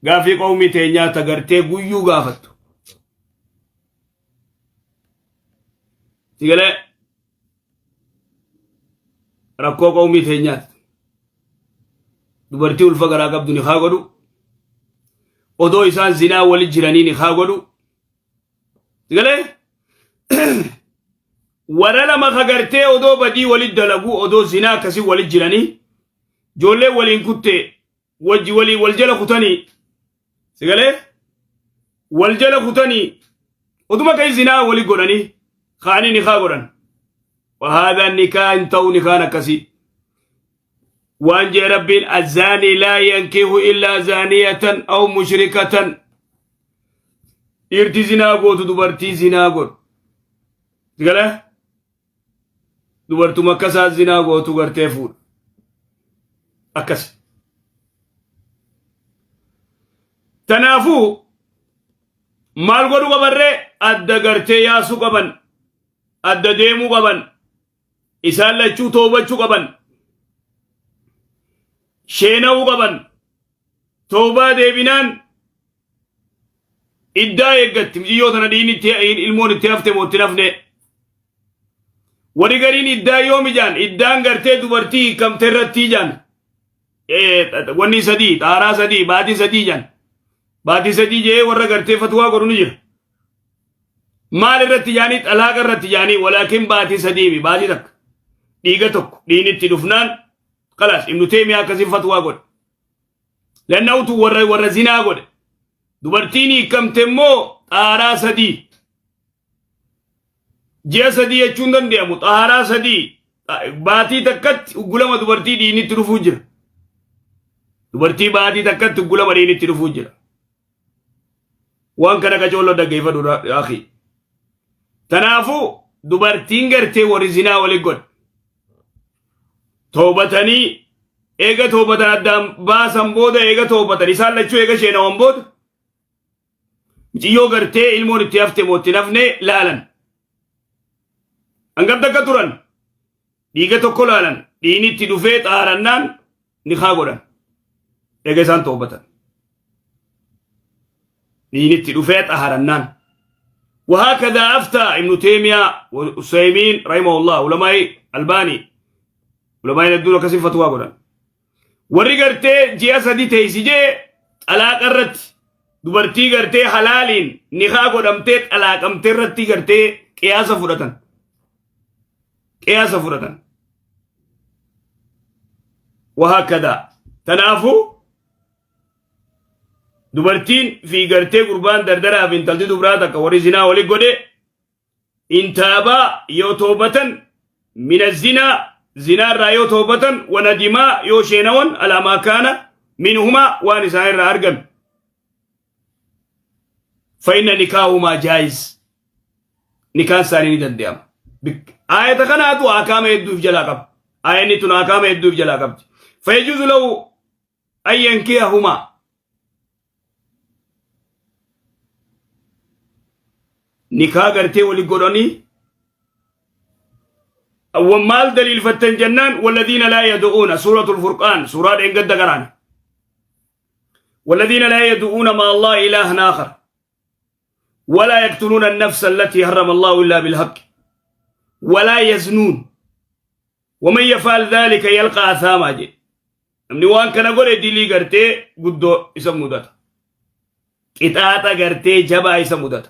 Gaafii qawmii teenyaa ta gartee guyyuu gaafattu. Sigalee rakkoo qawmii teenyaati. Dubartii ulfa garaa qabdu ni haa godhu. Odoo isaan zinaa wali jiranii ni haa godhu. Sigalee warra lama ka gartee odoo badii wali dalagu odoo zinaa akkasii wali jiranii ijoollee waliin kuttee wajji walii wal jala kutanii sigalee wal jala kutanii oduma kai zinaa wali godhanii kaanii nikaa godhan wahaadha nikaa hin ta'u nikaan akkasii waan jee rabbiin azzaanii laa yankihu illaa zaaniyatan aw mushrikatan dhiirti zinaa gootu dubartii zinaa godhu sigalee Dubartuma akka isaa zinaa gootu gartee fuudha. Akkas. Tanaafuu maal godhu qabarree adda gartee yaasuu qaban adda deemuu qaban isaan lachuu toobachuu qaban sheena'uu qaban toobaa deebinaan Iddaa eeggatti mijiyyoo tana dhiin itti ilmoon itti hafte moo itti hafne. Wari gariin iddaa yoo mijaan iddaan gartee dubartii hiikamte irratti jaan. Wanni sadii xaaraa sadii baatii sadii jaan. Baatii sadii jee warra gartee fatwaa godhu ni jira. Maal irratti jaanii xalaaqa irratti jaanii walaakin baatii sadii mi baatii takka. Dhiiga tokko dhiin itti dhufnaan kalaas ibnu teemiyaa akkasii fatwaa godhe. Lanna'utu warra warra zinaa godhe. Dubartiin hiikamte immoo xaaraa sadii. Ji'a sadii jechuun danda'amu xaaraa sadii baatii takkatti uggulama dubartii dhiinitti dhufuu jira. Dubartii baatii takkatti uggulama dhiinitti dhufuu jira. Waan kana qacoollo dhaggeeffadhu akhi. Tanaafuu dubartiin gartee warri zinaa wali godhe. Toobatanii eega toobatan addaan baasan booda eega toobatan isaan lachuu eega sheenawan booda muciyyoo gartee ilmoon itti hafte moo itti hafne laalan. Hangam takka turan dhiiga tokko laalan dhiigni itti dhufee xaarannaan nikaa godhan. Eega isaan toobatan. Dhiigni itti dhufee xaarannaan. وهكذا أفتى ابن تيمية وأسيمين رحمه الله علماء ألباني علماء الدولة كسي فتوى قرن warri gartee ji'a sadi teessi jee xalaaqa irratti dubartii gartee halaaliin nikaa godhamtee xalaaqamtee irratti gartee qiyaasa fudhatan. Qiyaasa fudhatan. Wahaakadaa. Tanaafuu dubartiin fi gartee gurbaan dardaraa fi intalti dubraa takka warri zinaa wali godhe in taabaa yoo toobatan mina zinaa zinaa irraa yoo toobatan wanadimaa yoo sheenawan alaa maa kaana minhumaa waan isaan irraa argame fa inna nikaahumaa jaayiz nikaan isaanii ni danda'ama. Aayata kanaatu akaama hedduuf jalaa qaba. Aayanni tun akaama hedduuf jalaa qabdi. Fayajuuzu lahu an yankihahumaa nikaa gartee wali godhanii maal daliilfattan jennaan walladhiina laa yadu'uuna suuratul furqaan suuraa dheengadda qaraane والذين لا يدعون مع الله إلها آخر ولا يقتلون النفس التي حرم الله إلا بالحق ولا يزنون ومن يفعل ذلك يلقى أثاما جي Namni waan kana godhe dilii gartee guddoo isa mudata. Qixaaxa gartee jabaa isa mudata.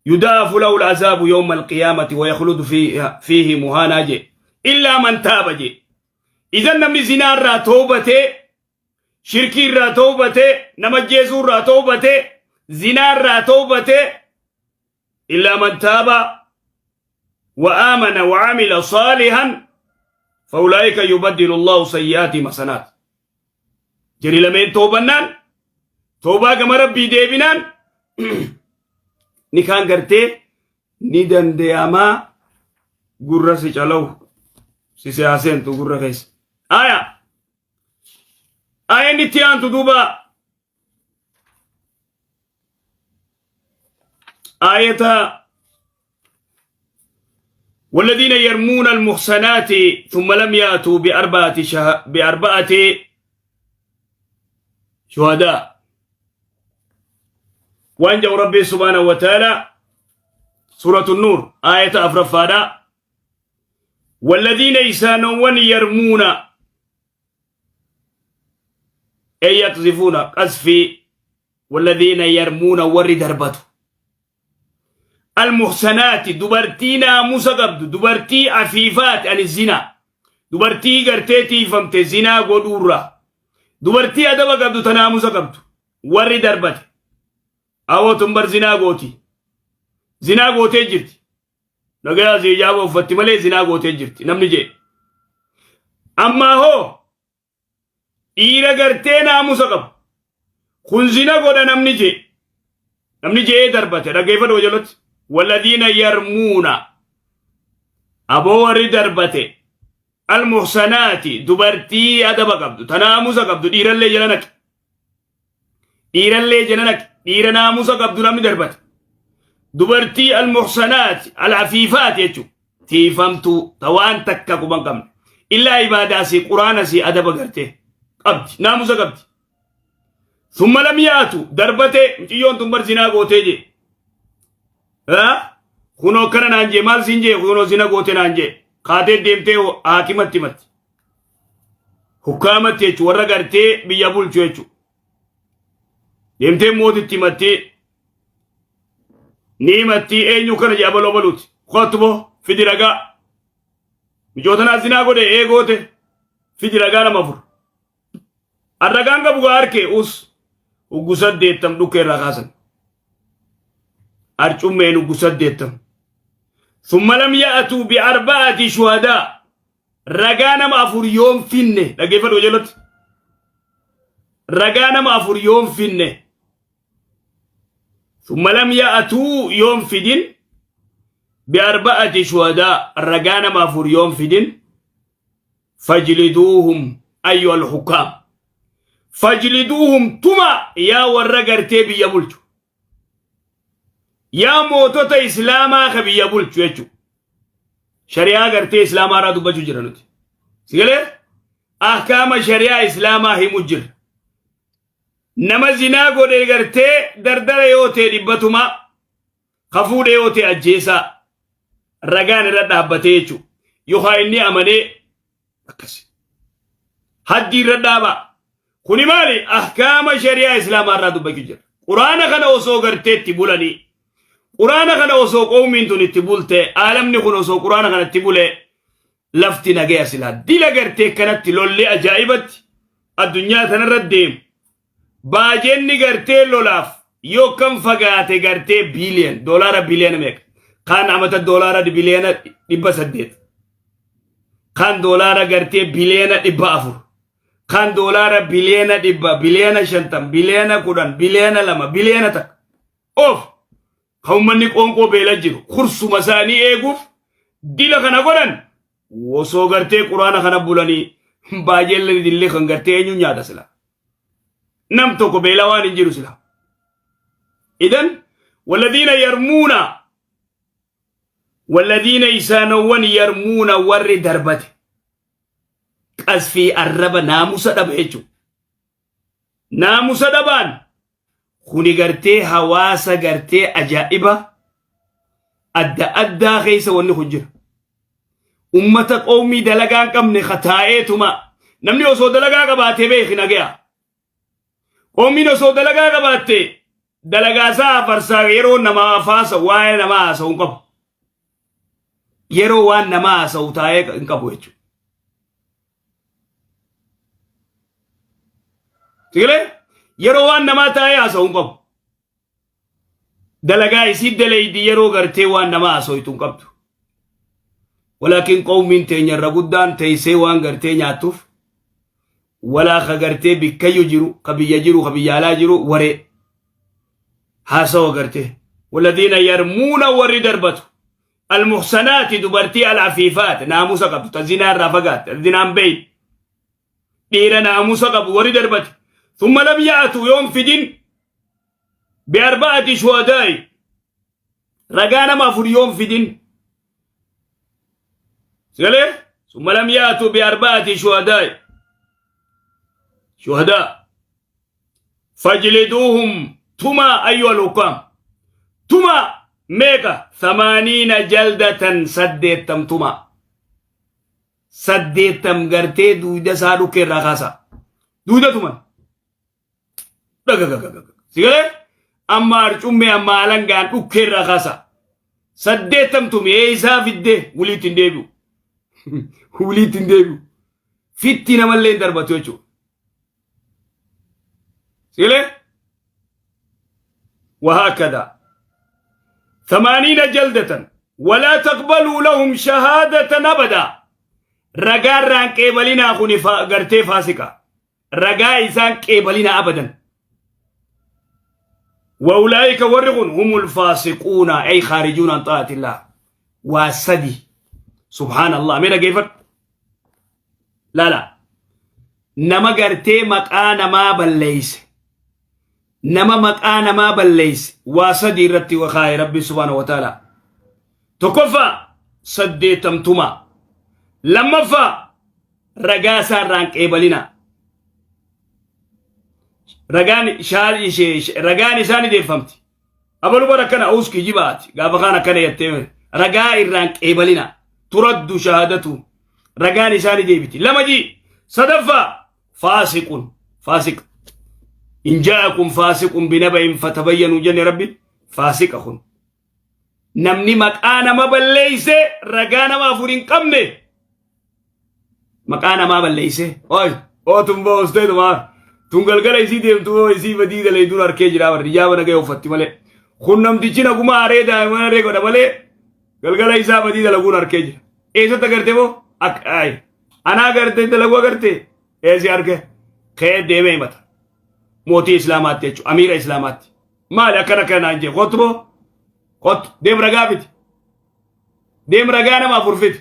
Yudaafu lahu al'azaabu yawma alqiyaamati wa yakhludu fiihi muhaanaa jee. Illaa man taaba jee. Idan namni zinaa irraa toobatee, shirkii irraa toobatee, nama ajjeesuu irraa toobatee, zinaa irraa toobatee, illaa man taaba وآمن وعمل صالحا فأولئك يبدل الله سيئاتهم حسنات جري لمن توبنان توبا كما ربي ديبنان نكان غرتي ni dandeeyamaa gurra si calawu si siyaaseentu gurra keessa. Aya aya inni itti aantu duuba آية والذين يرمون المحصنات ثم لم يأتوا بأربعة شهداء. Waan jedhu Rabbiin subhaanahu wa ta'ala suuratu Nuur aayata afuraffaadha. Walladhiina isaanowwan yarmuuna ay yaqzifuuna qasfii walladhiina yarmuuna warri darbatu almuhsanaati dubartii naamusa qabdu dubartii afiifaati ani zinaa dubartii gartee tiifamte zinaa godhuurra dubartii adaba qabdu ta naamusa qabdu warri darbate awoo tun bar zinaa gooti zinaa gootee jirti nagayaa hijaaba uffatti malee zinaa gootee jirti namni jee ammaa hoo dhiira gartee naamusa qabu kun zina godha namni jee namni je'ee darbate dhaggeeffadhu wajalatti walladhiina yarmuuna aboo warri darbate almuhsanaati dubartii adaba qabdu ta naamusa qabdu dhiirallee jala naqi dhiirallee jala naqi dhiira naamusa qabdu namni darbate dubartii almuhsanaati alafiifaati jechuudha tiifamtuu ta waan takka quban qabne illaa ibaadaasii quraanasii adaba gartee qabdi naamusa qabdi summa lam yaatu darbate mucayyoon tun bar zinaa gootee jee kunoo akkana naan jee maal siin jee kunoo zina goote naan jee kaatee deemtee haakimatti himatti hukkaamatti jechuun warra gartee biyya bulchu jechuudha deemtee mootitti himattee ni himatti eenyu kana jee abaloo baluuti kottu boo fidi ragaa micoota zinaa godhe ee goote fidi ragaa nama afur arragaan qabu gaa harkee us uggu saddeettam dhukkee irraa kaasan arcummeen uggu saddeettam summa lam ya'atuu biarba'ati shuhadaa ragaa nama afur yoon finne dhaggeeffadhu jalatti ragaa nama afur yoon finne summa lam ya'atuu yoon fidin biarba'ati shuhadaa ragaa nama afur yoon fidin fajliduuhum ayyuhal hukkaam fajliduuhum tuma yaa warra gartee biyya bulchu yaa mootota islaamaa ka biyya bulchu jechu shari'aa gartee islaamaa irraa dubbachuu jira nuti sigalee ahkaama shari'aa islaamaa himu jira nama zinaa godhe gartee dardara yoo ta'e dhibbatuma ka fuudhe yoo ta'e ajjeesaa ragaan irra dhaabbatee jechuudha. Yookaan inni amanee akkasi. Haddii irra dhaabaa. Kuni maali? Ahkaama shari'aa islaamaa irraa dubbachuu jira. Quraana kana osoo gartee itti bulanii, quraana kana osoo qawmiin tun itti bulte, aalamni kun osoo quraana kana itti bulee, lafti nagaya silaa dila gartee kanatti lolli ajaa'ibatti addunyaa tanarra deemu. Baajenni gartee lolaaf yoo kam fagaate gartee biiliyan doolaara biiliyana meeqa? Kaan amata doolaara biiliyana 800. Kaan doolaara gartee biiliyana 400. Kaan doolaara biiliyana 100, biiliyana 50, biiliyana 10, biiliyana 2, biiliyana 1. Of kan uummanni qoonqoo beela jiru kursuma isaanii eeguuf dila kana godhan osoo gartee quraana kana bulanii baay'een dillee kan gartee eenyu nyaata sila. Nam tokko beela waan hin jiru sila. Idan walladhiina yarmuuna walladhiina isaanowwan yarmuuna warri darbate qasfii arraba naamusa dhaba jechuudha. Naamusa dhabaan kuni gartee hawaasa gartee ajaa'iba adda addaa keessa wanni kun jira. Ummata qawmii dalagaa hin qabne kataa'eetuma namni osoo dalagaa qabaatee beeki nagaya. Qawmiin osoo dalagaa qabaatte dalagaa isaa afarsaa yeroo namaa faasa waa'ee namaa haasa'u hin qabu. Yeroo waan namaa haasa'u taa'ee hin qabu jechuudha. Sigilee yeroo waan namaa taa'ee haasa'u hin qabu. Dalagaa isii dalaydi yeroo gartee waan namaa haasa'u hin qabdu. Walaakin qawmiin teenya irra guddaan teessee waan gartee nyaattuuf walaa ka gartee bikkayyu jiru ka biyya jiru ka biyya alaa jiru waree haasawa gartee. Waladiina yarmuuna warri darbatu. Almuhsanaati dubartii alafiifaat naamusa qabdu ta zinaa irraa fagaatte zinaan beeyne dhiira naamusa qabu warri darbate thumma lam ya'atu yoon fidin biarba'ati shuhadaa'i ragaa nama afur yoon fidin sigalee thumma lam ya'atu biarba'ati shuhadaa fajliduuhum Tumaa ayyuhal hukkaam. Tumaa meeqa? Thamaaniina jaldatan saddeettam tumaa. Saddeettam gartee duuda isaa dhukkee irraa kaasaa. Duuda tuman. Dhagagagaga. Si galee? Amma arcummee amma alangaan dhukkee irraa kaasaa. Saddeettam tumi eeysaa fiddee wuliitti hin deebi'u. Wuliitti hin deebi'u. Fitti namallee hin darbatu jechuudha. Si galee? وهكذا ثمانين جلدة ولا تقبلوا لهم شهادة أبدا رجاء ران قبلنا خوني غرتي فاسقة رجاء إنسان قبلنا أبدا وأولئك ورغون هم الفاسقون أي خارجون عن طاعة الله واسدي سبحان الله مين كيف لا لا nama gartee maqaa namaa balleeyse nama maqaa namaa balleeyse waa sadii irratti wakaaye rabbi subhaanahu wa ta'ala. Tokkoffaa saddeettamtuma, lammaffaa ragaa isaa irraan qeebalina, ragaan ragaan isaa ni deeffamti. Abalu bara akkana uus kijibaati gaafa kaan akkana jettee ragaa irraan qeebalina, turaddu shahaadatu, ragaan isaa ni deebiti. Lama jii sadaffaa faasiqun faasiq in jaa'akum faasiqun binaba'in fatabayyanuu jenne rabbi faasiqa kun namni maqaa nama balleeyse ragaa nama afur hin qabne maqaa namaa balleeyse oy ootun boostee tumaa tun galgala isii deemtu isii badii dalayduun harkee jira warri jaaba nagaya uffatti malee kun namtichi naguma haree daa'imman haree godha malee galgala isaa badii dalaguun harkee jira eessatti agartee moo ay anaa agartee dalaguu agartee eessi arge ka'ee deemee himata mootii islaamaatti jechuudha amiira islaamaatti maali akkana akkanaan jee kottu moo kottu deem ragaa fiti deem ragaa nama afur fiti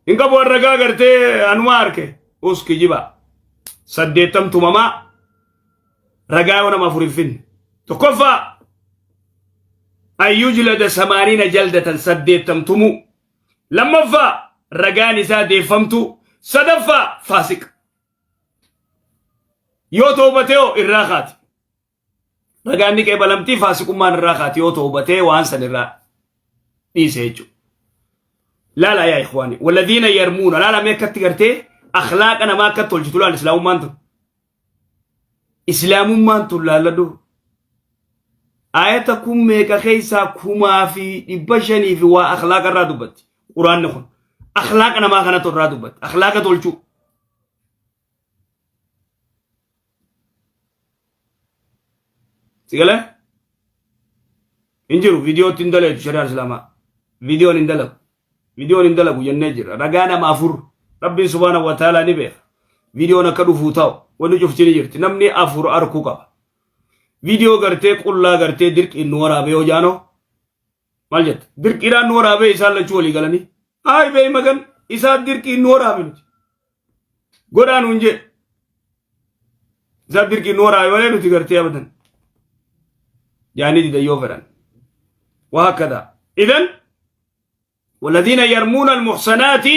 hin qabu warra ragaa gartee anuma arke us kijiba saddeettam tumamaa ragaa yoo nama afur hin finne tokkoffaa ayyujlada samaaniina jaldatan saddeettam tumuu lammaffaa ragaan isaa deeffamtuu sadaffaa faasiqa yoo toobatee hoo irraa kaati ragaan ni qeebalamtii faasiqummaan irraa kaati yoo toobatee waan san irraa dhiise jechuudha. Laala yaa ikhwaani walladhiina yarmuuna laala mee akkatti gartee akhlaaqa namaa akkatti tolchitu laala islaamummaan tun. Islaamummaan tun laalladhu. Ayata kun meeqa keessaa 1500 fi waa akhlaaqa irraa dubbatti. Quraanni kun akhlaaqa namaa kanatu irraa dubbatti. Akhlaaqa tolchuu. Si galee? Hin jiru viidiyootti hin dalagu shari'aan islaamaa. Viidiyoon hin dalagu. Viidiyoon hin dalagu jennee jirra. Ragaa nama afur Rabbiin subhaanahu wa ta'aalaa ni beeka. Viidiyoon akka dhufuu ta'u wanni cufti ni jirti. Namni afur arkuu qaba. Viidiyoo gartee qullaa gartee dirqiin nu waraabee yoo jaanoo maal jetta? Dirqiidhaan nu waraabee isaan lachuu walii galanii. Hayi bee magan isaan dirqiin nu waraabe nuti. Godhaa nuun jedhe. Isaan dirqiin nu waraabe malee nuti gartee abadan. Jaanii didan yoo fedhan. وهكذا إذن والذين يرمون المحصنات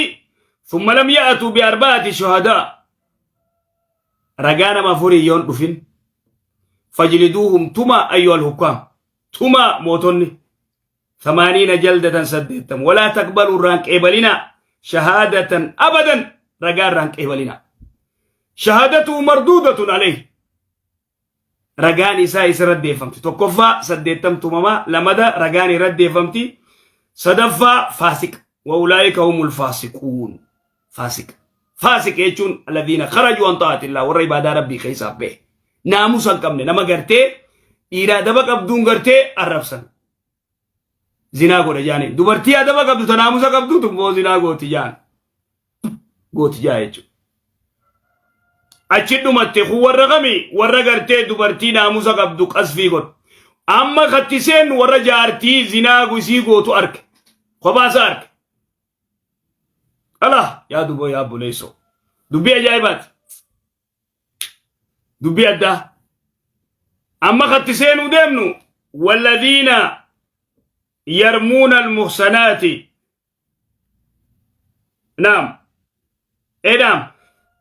ثم لم يأتوا بأربعة شهداء رجانا ما فوري يون دفن فاجلدوهم تما أيها الحكام تما موتوني ثمانين جلدة سديتم ولا تقبلوا رانك إبلنا شهادة أبدا رجال رانك إبلنا شهادته مردودة عليه ragaan isaa isa raddeeffamti. Tokkoffaa saddeettam tumamaa, lamada ragaan irra raddeeffamti, sadaffaa faasiqa. Wa ulaa'ika humul faasiquun. Faasiqa. Faasiqa jechuun alladhiina kharajuu an ta'atillah warra ibaadaa rabbii keessaa bahe. Naamusa hin qabne nama gartee dhiira adaba qabduun gartee arrabsan. Zinaa godha jaaniin. Dubartii adaba qabdu ta naamusa qabdu tummoo zinaa gooti jaan. Gooti jaa jechuudha. Achi dhumatte kun warra kami warra gartee dubartii naamusa qabdu qasfii godhu. Amma katti seennu warra jaartii zinaa isii gootu arge. Kophaa arge. Ala yaa duboo yaa buleessoo. Dubbii ajaa'ibaati. Dubbii addaa. Amma katti seenuu deemnu walladhiina yarmuuna almuhsanaati. Naam. Edaam.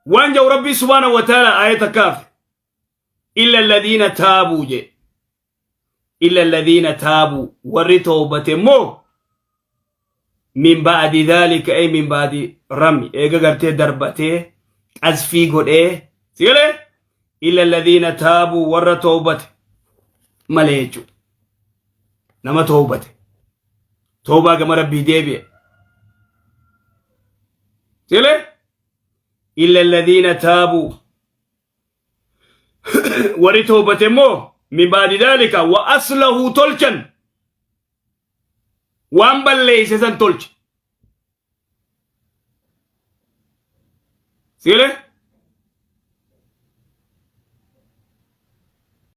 Waan jau Rabbii subhaanahu wa ta'ala ayata kaafe. Illa alladhiina taabuu jee. Illa alladhiina taabuu warri toobate immoo min ba'di dhaalika ay min ba'di rami eega gartee darbatee qazfii godhee si galee illa alladhiina taabuu warra toobate malee jechuudha. Nama toobate. Toobaa gama rabbii deebi'e. Si galee illa alladhiina taabuu warri toobate immoo min ba'di dhaalika wa aslahuu tolchan waan balleeyse san tolche. Sigalee?